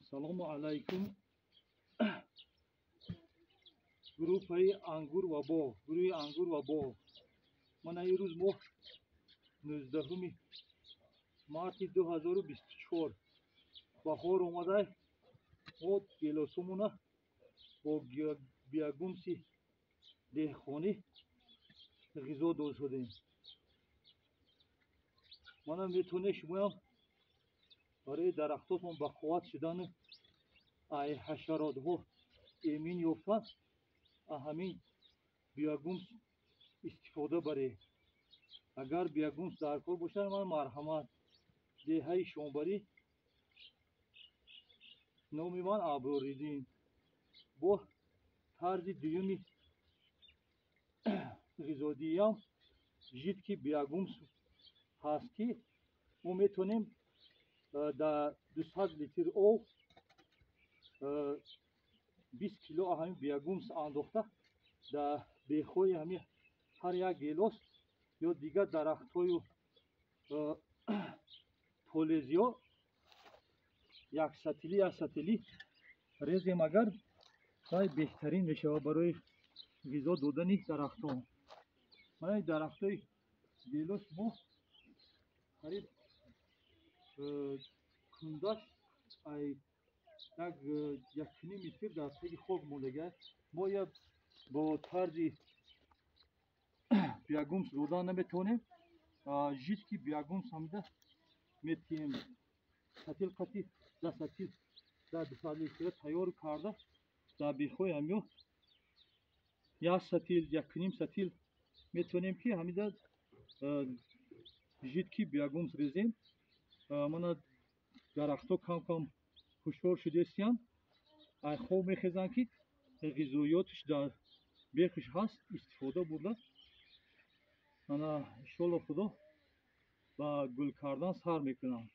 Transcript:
Салому алайкум, группаи «Ангур ва боғ», гурӯҳи «Ангур ва боғ». Мана ирӯз мо 19 марти 2024, баҳор омада, мо гелосумона бо биогумуси деҳқонӣ ғизо дод шудем. Мана, метавонед шумоям барои дарахтотон бақувват шудану ай ҳашаротҳо эмин ёфтан ҳамин биогумус истифода баред. Агар биогумус дар кор бошад, ман марҳамат, деҳаи Шомбарӣ, номи ман Аброриддин. Бо тарзи дуюми ғизодиҳиам жидкий биогумус ҳаст, ки мо метавонем дар 200 литр об 20 кило ҳамин биогумус андохта, дар бехҳои ҳамин ҳар як гелос ё дигар дарахтҳою полезиҳо як сатилӣ, як сатилӣ резем агар, вай беҳтарин мешавад барои ғизо додани дарахтон. Мана ин дарахтҳои гелос мо қариб кундаш ай як 1,5 метр дар таги хок мондага. Мо я бо тарзи биогумус додан наметавонем, жидкий биогумус ҳамида метиҳем. Сатил қати да сатил дар 200 литра тайёр карда, дар бехҳои ҳамиё як сатил, 1,5 сатил метавонем, ки ҳамида жидкий биогумус резем. Мана, дарахтҳо кам кам ҳушёр шудестиянд, ай хоб мехезанд, ки ғизоиётш дар бехш ҳаст, истифода бурда. Ана, иншолло, Худо, ба гул кардан сар мекунанд.